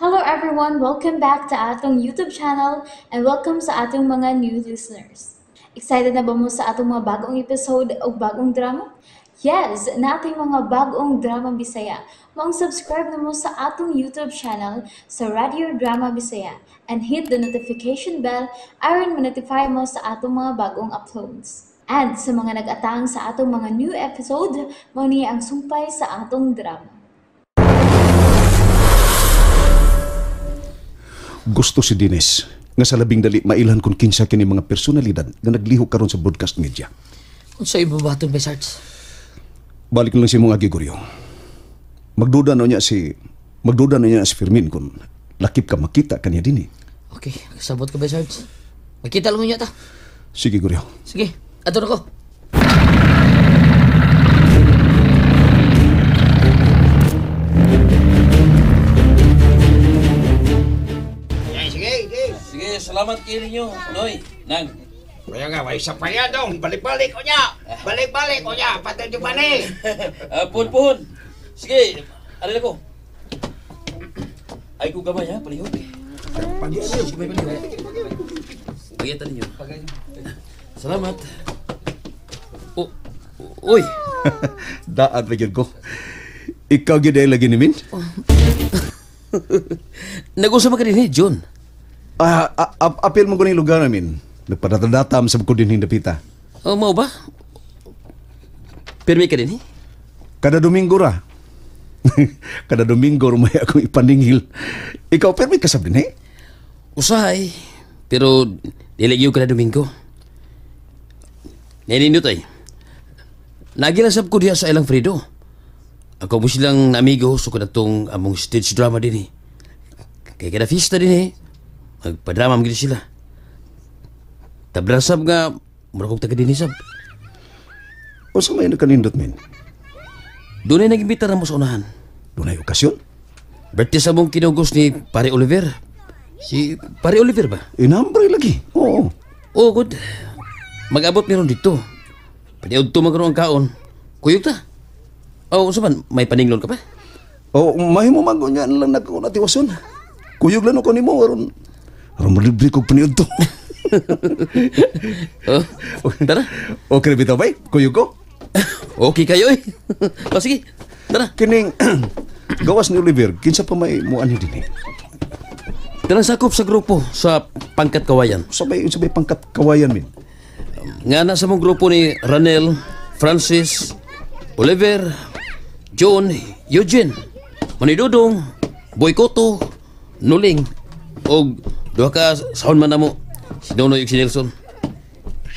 Hello everyone! Welcome back to atong YouTube channel and welcome sa atong mga new listeners. Excited na ba mo sa atong mga bagong episode o bagong drama? Yes! Nating mga bagong drama Bisaya. Maong subscribe na mo sa atong YouTube channel sa Radio Drama Bisaya and hit the notification bell aron ma-notify mo sa atong mga bagong uploads. And sa mga nag-atang sa atong mga new episode, mao ni ang sumpay sa atong drama. Gusto si Dennis nga sa labing dali mailhan kung kinsa kini mga personalidad nga naglihok karon sa broadcast media. Unsa ibubaton ba, Sarge? Balik na lang si mong agi, Goryo. Magduda na niya si Fermin kung lakip ka makita kaniya din eh. Okay, sabot ka ba, Sarge? Makita lang niya ta. Sige, Goryo. Sige, ato na ko. Sige, salamat kayo ninyo, Noy, Nang. Kaya nga, may isa pa yan dong. Balik-balik ko niya. Balik-balik ko niya. Patay di ba ni? Puhon-puhon. Sige, alin ako. Ay ko gamay ha, palihog. Sige, palihog. Pagitan ninyo. Salamat. Oh, uy. Daat ba ko. Ikaw gyud ay lagi ni Min? Nag-usap ka din eh, John. Apil mo ko ng lugar namin. Nagpadata-datam sa ko din hindapita. Oh, mau ba? Pirmi ka din eh? Kada Domingo ra. Kada Domingo rumay akong ipaningil. Ikaw, pirmi ka sab din eh? Usahay. Pero dili gyud kada Domingo. Nainindot ay. Nagilasab ko diha sa ilang Fredo. Ako mo silang amigo so kadtong among stage drama din eh. Kay kada fiesta din eh. Magpadrama man gid sila. Tabrasab nga mura kog taga dinhi sab. Unsa may nakanindot min? Dunay nag-imbita ra mo sa unahan. Dunay okasyon? Birthday sa mong kinugos ni Pare Oliver. Si Pare Oliver ba? Inambre lagi. Oo. Oo, good. Mag-abot meron dito. Paniudto man karon ang kaon. Kuyog ta. Oh, unsa man may paninglon ka pa? Oh, mahimo man ko niya lang nagkuon atiwason. Kuyog lang ako nimo aron aron malibre kog paniudto. Oh, tara. Okay bitaw bay? Kuyog ko. Okay kayo eh. O sige, tara. Kining gawas ni Oliver, kinsa pa may muanhi dinhi? Tanang sakop sa grupo sa Pangkat Kawayan. Sabay Pangkat Kawayan min. Nga na sa mong grupo ni Ranel, Francis, Oliver, John, Eugene, Manidudong, Boy Cotto, Nuling, og duha ka sahon man namo, si Nonoy ug si Nelson,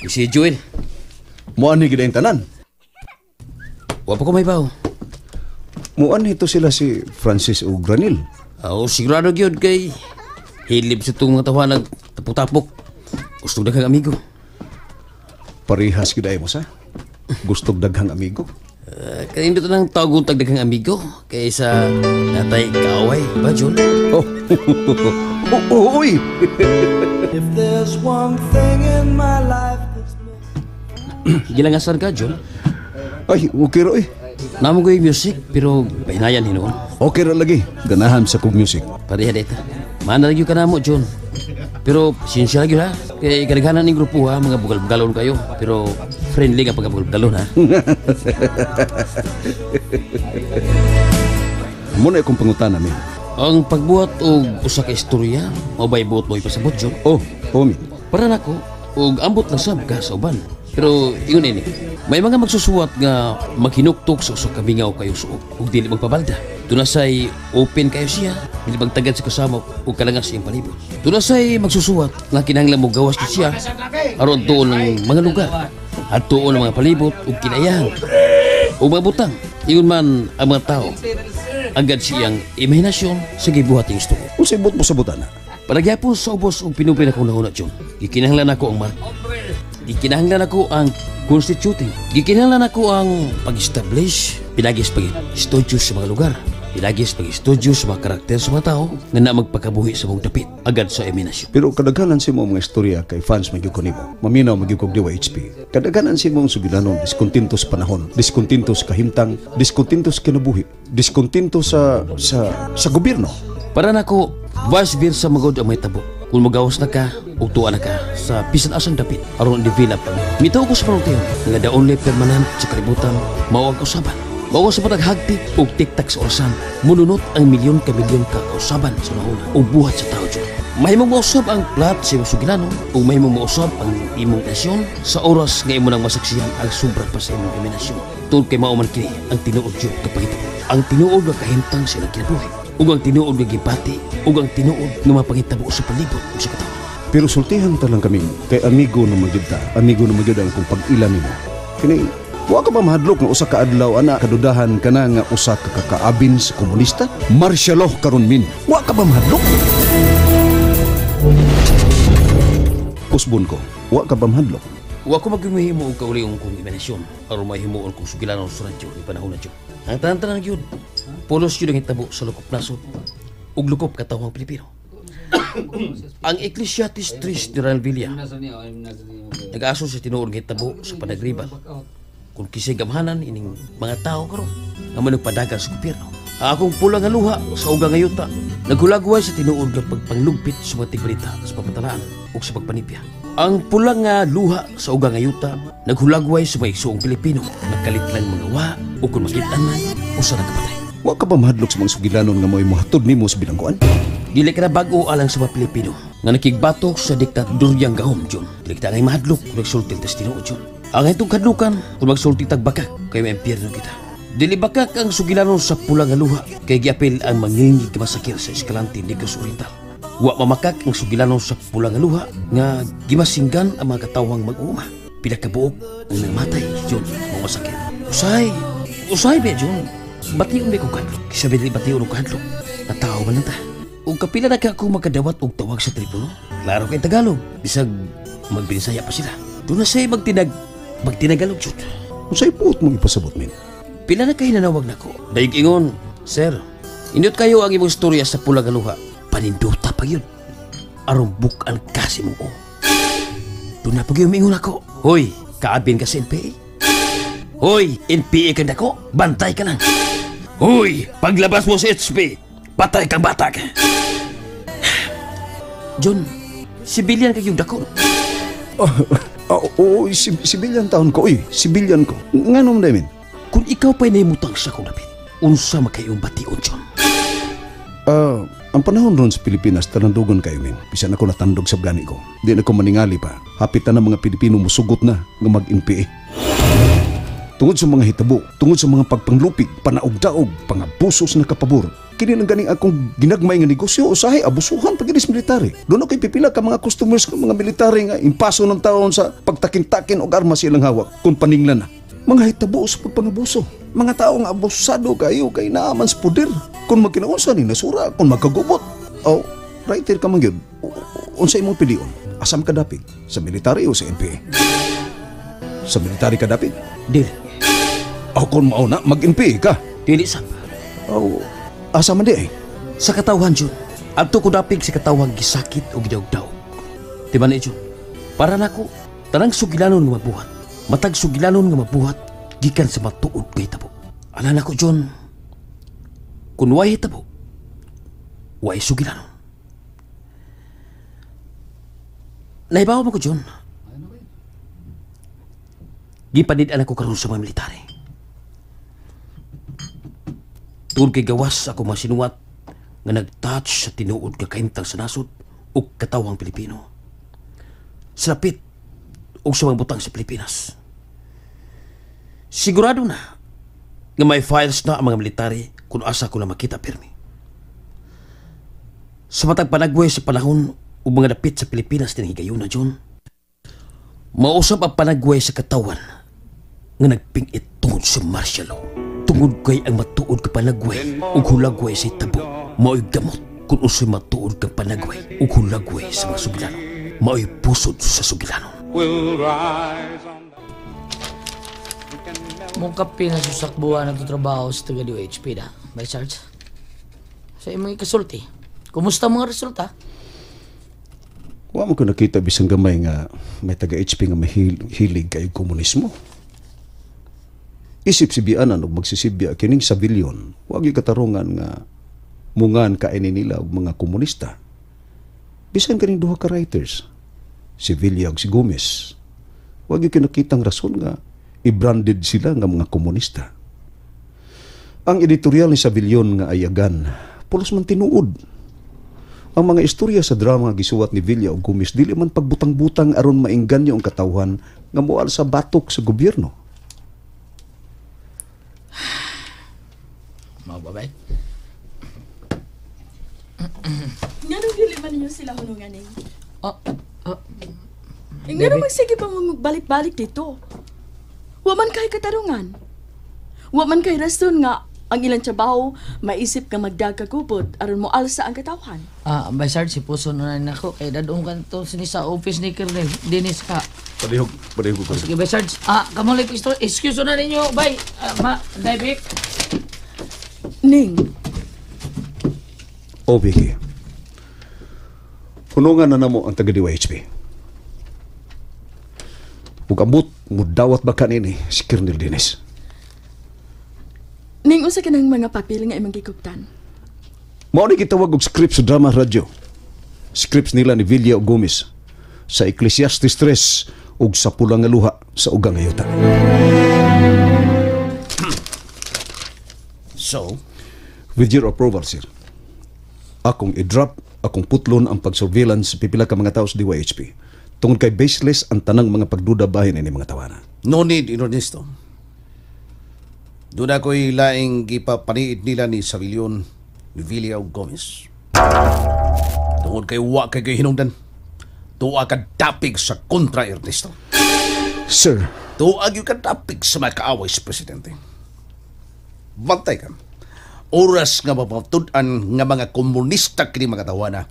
ug si Joel. Muanhi gid ang tanan. Wa pa ko may bawo. Muanhi to sila si Francis ug Ranel. Oh, sigurado gyud kay hilib sa itong mga tawa nagtapok-tapok. Gusto daghang amigo. Parehas gyud ay mo sa. Gustog daghang amigo. Kanindot nang tawag tag daghang amigo kaysa natay kaaway ba, John? Oh. Oh, uy. If there's one thing in my life that's Gilangasan ka, John? Ay, okay ra eh. Namo ko yung music pero pahinayan hinuon. Okay ra lagi. Ganahan sa kog music. Pareha dito. Mana lagi ka namo, John. Pero sinsya lagi ha. Kay kadaghanan ning grupo ha, mga bugal-bugalon kayo. Pero friendly nga pagkabugal-bugalon ha. Muna akong pangutana min. Ang pagbuhat og usa ka istorya, mao bay buot mo ipasabot, John? Oh, oh min. Para nako og ambot lang sab ka sa uban. Pero ingon ini, may mga magsusuwat nga maghinuktok sa usa ka mingaw kayo suok ug dili magpabalda. Dunasay open kayo siya, dili magtagad sa kasama ug kalangas iyang palibot. Dunasay magsusuwat nga kinahanglan mo gawas gid siya aron tuon ng mga lugar, adtuon ang mga palibot ug kinayahan ug mga butang. Ingon man ang mga tao, agad siyang imahinasyon sa gibuhat ning istorya. Unsay buot mo sa butana? Palagyapon sa ubos og pinupi na kong nahuna, John. Gikinahanglan ako ang mark. Gikinahanglan ako ang constituting. Gikinahanglan ako ang pag-establish. Pinagis pag-studio sa mga lugar. Pinagis pag-studio sa mga karakter sa mga tao nga na magpakabuhi sa mong dapit agad sa imahinasyon. Pero kadaghanan sa imong mga istorya kay fans magyud ko nimo. Maminaw magyud kog DYHP. Kadaghanan sa imong sugilanon diskontento sa panahon, diskontento sa kahimtang, diskontento sa kinabuhi, diskontento sa gobyerno. Para nako, vice versa magod ang may tabo. Kung magawas na ka, ug tuwa na ka sa bisan asang dapit aron develop ang. Mitaw ko sa panultihan nga the only permanent sa kalibutan mao ang kausaban. Mao sa pataghagti ug tiktak sa orasan, mununot ang milyon ka milyon ka kausaban sa nauna ug buhat sa tao dyan. Mahimong mausab ang plot sa imong sugilanon ug mahimong mausab ang imong nasyon sa oras nga imo nang masaksihan ang sobra pa sa imong imahinasyon. Tungod kay mao man kini ang tinuod jud kapangitabo. Ang tinuod nga kahimtang sa ilang kinabuhi ug ang tinuod nga gibati ug ang tinuod nga mapangitabo sa palibot ug sa katawan. Pero sultihan ta lang kami kay amigo na magyud ta. Amigo na magyud ang kung pag-ila nimo. Kini wa ka ba mahadlok nga usa ka adlaw ana kadudahan ka na nga usa ka kakaabin sa komunista? Martial law karon min. Wa ka ba mahadlok? Kusbon ko, wa ka ba mahadlok? Wa ko magmahimo og kauliong kong imahinasyon aron mahimuon kong sugilanon sa radyo ni panahon na jud. Ang tanan-tanan gyud, pulos gyud ang hitabo sa lukop nasod ug lukop katawhang Pilipino. Ang Ecclesiastes 3 ni Ronald Villa nag-aso sa tinuod nga hitabo sa panagribal. Kung kisay gamhanan ining mga tao karon nga manugpadagan sa gobyerno. Ang akong pula nga luha sa uga nga yuta naghulagway sa tinuod nga pagpanglugpit sa mga tigbalita sa pamatalaan ug sa pagpanipya. Ang pula nga luha sa uga nga yuta naghulagway sa mga igsuong Pilipino nga kalit lang mga wa o kung makit-an man usa na kapatay. Wa ka ba mahadlok sa mga sugilanon nga mo'y mohatod nimo sa bilangguan? Dili ka na bag-o alang sa mga Pilipino nga nakigbatok sa diktadoryang gahom, John. Dili kita ngay mahadlok kung nagsulti tas tinuod, John. Ang itong kadlukan kung magsulti tag bakak kay maimpyerno kita. Dili bakak ang sugilanon sa pula nga luha kay giapil ang mangingig masakir sa Escalante, Negros Oriental. Wa mamakak ang sugilanon sa pula nga luha nga gimasinggan ang mga katawang mag-uuma. Pila ka buok ang namatay, John, mga masakit. Usay, usay ba, John? Bation ba kong kadlok? Kisa ba dili bation og kadlok? Natawo man lang ta. Ug kapila na ka akong makadawat og tawag sa telepono. Klaro kay Tagalog. Bisag magbinisaya pa sila. Doon na sa'yo magtinagalog, John. Unsay puot mong ipasabot min? Pila na kayo nanawag nako. Dayeg ingon, sir, indot kayo ang imong istorya sa pula nga luha. Paninduta pa yun. Aron bukan kasi mo. Doon na pag yung ingon ako. Hoy, kaabin ka sa NPA. Hoy, NPA ka nako. Bantay ka lang. Hoy, paglabas mo sa HP, patay kang batak. John, sibilyan kayong dako. Oo, sibilyan taon ko, oy. Sibilyan ko. Nganom na min? Kung ikaw pa'y naimutang sa akong dapit, unsa makayong bation, John? Ang panahon ron sa Pilipinas, talandugon kayo, min. Bisan ako natandog sa gani ko. Di na ko maningali pa. Hapit na ng mga Pilipino musugot na nga mag-NPA. Tungod sa mga hitabo, tungod sa mga pagpanglupig, panaog-daog, pangabuso sa nakapabor. Kini lang ganing akong ginagmay nga negosyo, usahay, abusuhan pag inis military. Doon ako pipila ka mga customers ka mga military nga impaso ng taon sa pagtakin-takin og armas silang hawak kung paninglan na. Mga hitabo sa pagpangabuso. Mga tao nga abusado kayo kay naaman sa poder. Kung magkinaunsa ni nasura, kung magkagubot. Oh, right here ka man gyud. Unsa imong pilion? Asam ka dapig? Sa military o sa NPA? Sa military ka dapig? Dili. O kung mao na, mag-NPA ka. Dili sab. Oh, asa man di ay? Sa katawhan, John. Adto ko dapig sa katawhan gisakit o gidaog-daog. Di ba na, John? Para nako, tanang sugilanon nga mabuhat. Matag sugilanon nga mabuhat, gikan sa matuod kay hitabo. Ala nako, John, kung way hitabo, way sugilanon. Nahibaw mo ko, John. Gipanid-an ako karon sa mga military. Tungod kay gawas ako masinuwat nga nag-touch sa tinuod nga kahimtang sa nasod ug katawhang Pilipino. Sa lapit ug sa mga butang sa Pilipinas. Sigurado na nga may files na ang mga military kung asa ko na makita pirmi. Sa matag panagway sa panahon ug mga dapit sa Pilipinas din higayuna, John. Mausap ang panagway sa katawan nga nagpingit tungod sa martial law. Tungod kay ang matuod ka panagway ug hulagway sa hitabo, mao'y gamot kung usoy matuod kang panagway ug hulagway sa mga sugilano, mao'y pusod sa sugilano. Mong kape na susakbuhan na itong trabaho sa taga DOHP da, by charge. Sa imong ikasulti, kumusta mga resulta? Wa mo ko nakita bisan gamay nga may taga HP nga mahilig kay komunismo. Isip si bianan og magsisibya kining sa bilyon, wa gyud katarungan nga Mungan kainin nila og mga komunista. Bisan kaning duha ka writers, si Villa ug si Gomez, wa gyud kinakitang rason nga i-branded sila nga mga komunista. Ang editorial ni Savilion nga ayagan, pulos man tinuod. Ang mga istorya sa drama nga gisuwat ni Villa ug Gomez dili man pagbutang-butang aron maingganyo ang katawhan nga moal sa batok sa gobyerno. Mao ba, bay? Nganong dili man ninyo sila hunungan eh? Oh, oh, Eh, nganong magsige pa mo magbalik-balik dito? Wa man kay katarungan. Wa man kay rason nga ang ilang trabaho maisip nga magdagkagubot aron mo alsa ang katawhan. Ah, Bay Sarge, si Puso na nako. Kay dadong kanto sini sa office ni Colonel Dennis ka. Palihog, palihog ko. Sige, Bay Sarge. Ah, kamo lang excuse na ninyo, bay. Ah, ma, Daibik. Ning, O Vicky. Hunungan na namo ang taga DYHP. Ug ambot mudawat ba kanini si Colonel Dennis? Ning, unsa kanang mga papel nga imong gikuptan? Mao ni gitawag og script sa drama radyo. Scripts nila ni Villa ug Gomez sa Ecclesiastes 3 ug sa Pula nga Luha sa Ugang Ayuta. So, With your approval, sir. Akong i-drop, akong putlon ang pag-surveillance sa pipila ka mga tao sa DYHP. Tungod kay baseless ang tanang mga pagduda bahin ini mga tawana. No need, Ernesto. Doon ako'y laing gipapaniid nila ni Savilion, ni Villa ug Gomez. Tungod kay wa kay kay hinungdan. Tuwa ka dapig sa kontra, Ernesto. Sir, Tuwa gyud ka dapig sa mga kaaway sa presidente. Bantay ka. Oras nga mapatud-an nga mga komunista kini mga tawana.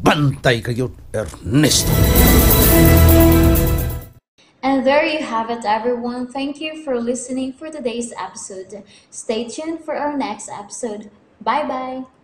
Bantay kayo, Ernesto. And there you have it, everyone. Thank you for listening for today's episode. Stay tuned for our next episode. Bye bye.